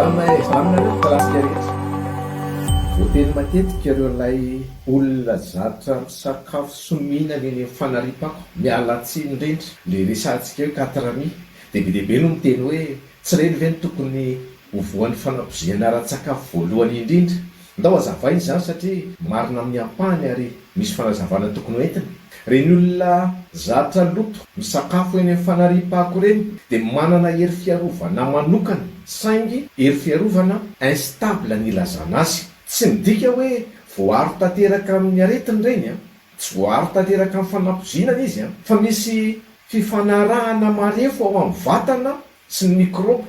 Salama e, salama nareo kilasika rehetra. Voateny matetika ireo ilay olona zatra misakafo sy mihinana eny amin'ny fanariam-pako, miala tsiny indrindra, le resahantsika hoe quatrami, dia be dia be no miteny hoe tsy ireny ve no tokony ho voan'ny fanapozihana ara-tsakafo voalohany indrindra? Ndao hazavaina izany satria marina amin'ny ampahany ary misy fanazavana tokony ho entina. Ireny olona zatra loto misakafo eny amin'ny fanariam-pako ireny dia manana hery fiarovana manokana saingy hery fiarovana instable ny ilazana azy. Tsy midika hoe voaaro tanteraka amin'ny aretina ireny an! Tsy voaaro tanteraka amin'ny fanapoizinana izy an! Fa misy fifanarahana marefo ao amin'ny vatana sy ny mikraoba.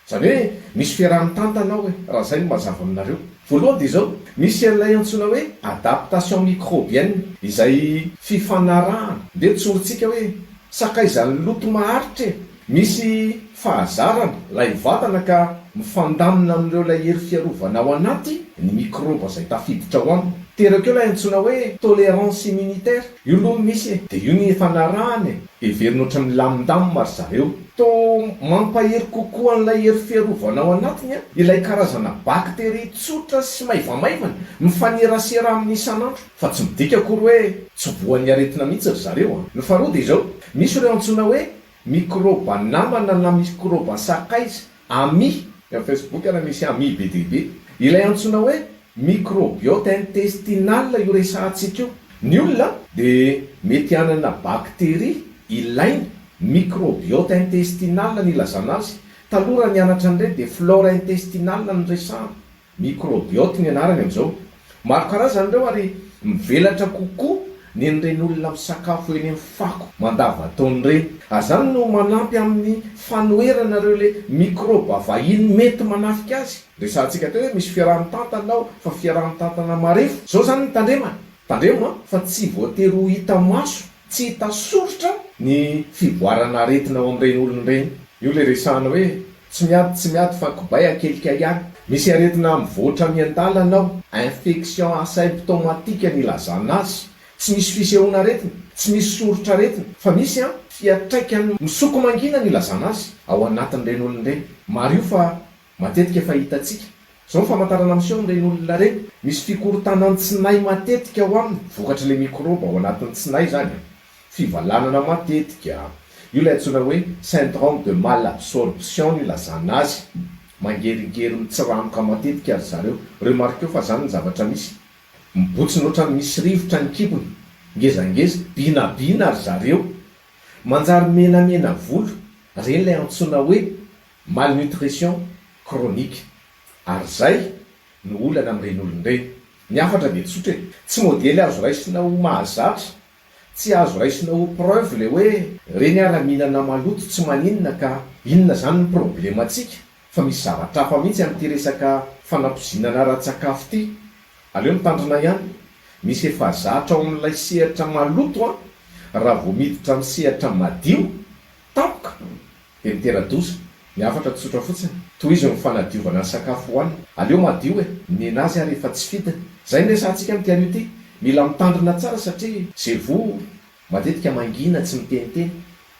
Izany hoe misy fiaraha-mitantana ao e, raha izay no mazava aminareo. Voalohany dia izao, misy an'ilay antsoina hoe adaptation microbienne, izay fifanarahana, ndeha tsorintsika hoe sakaizan'ny loto maharitra e! Misy fahazarana ilay vatana ka mifandamina amin'ireo ilay hery fiarovana ao anaty ny mikraoba izay tafiditra ao aminy. Teraka eo ilay antsoina hoe tolérance immunitaire, io aloha no misy e! Dia io ny ifanarahana e! Heverina ohatran'ny milamindamina ry zareo. Toa mampahery kokoa an'ilay hery fiarovana ao anatiny ilay karazana bakteria tsotra sy maivamaivana mifanerasera aminy isan'andro. Fa tsy midika akory hoe tsy voan'ny aretina mihitsy ry zareo an! Ny faharoa dia izao, misy ireo antsoina hoe mikraoba namana na mikraoba sakaiza, Ami, ny amin'ny Facebook ary misy ami be dia be. Ilay antsoina hoe microbiote intestinal io resahantsika io. Ny olona dia mety hanana bacterie ilaina, microbiote intestinal no ilazana azy. Taloha raha nianatra an'ireny dia flore intestinal no resahana. Microbiote ny anarany amin'izao. Maro karazany ireo ary mivelatra kokoa nen'ireny olona misakafo eny amin'ny fako mandava-taona ireny. Ary izany no manampy amin'ny fanoherana ireo le mikraoba vahiny mety manafika azy. Resahantsika teo hoe misy fiaraha-mitantana ao fa fiaraha-mitantana marefo. Izao izany ny tandremana. Tandremo an, fa tsy voatery ho hita maso, tsy hita soritra ny fivoarana aretina ao amin'ireny olona ireny. Io ilay resahana hoe Tsy miady tsy miady fa kobay akelika ihany. Misy aretina mivoatra miandalana ao, infection asymptomatique ny ilazana azy. Tsy misy fisehoana aretina, tsy misy soritr'aretina, fa misy an, fiantraikany misoko mangina ny ilazana azy ao anatin'ireny olona ireny. Mariho fa matetika efa hitantsika. Izao ny famantarana miseho amin'ireny olona ireny, misy fikorontanan-tsinay matetika ao aminy, vokatr'ilay mikraoba ao anatin'ny tsinay izany an. Fivalanana matetika. Io ilay antsoina hoe syndrome de malabsorption no ilazana azy. Mangeringery mitsiranoka matetika ry zareo. Remarqueo fa zany ny zavatra misy. Mibotsina ohatran'ny misy rivotra ny kibony. Ngezangeza, binabina ry zareo. Manjary menamena volo. Ireny ilay antsoina hoe malnutrition chronique. Ary zay no olana amin'ireny olona ireny. Ny hafatra dia tsotra e. Tsy modely azo raisina ho mahazatra Tsy azo raisina ho preuve le hoe reny ara mihinana maloto tsy maninona ka inona zany ny problemantsika fa misy zavatra hafa mihitsy amin'ity resaka fanapozinana ara-tsakafo ity. Aleo mitandrina ihany. Misy efa zatra ao amin'ilay sehatra maloto an, raha vao miditra amin'ny sehatra madio tampoka Dia mitera-doza. Ny hafatra tsotra fotsiny. Tohizo ny fanadiovana ny sakafo hohanina. Aleo madio e! Nenazy ary efa tsy fidiny. Zay no resahantsika amin'ity anio ity. Mila mitandrina tsara satria ze voa matetika mangina tsy miteniteny.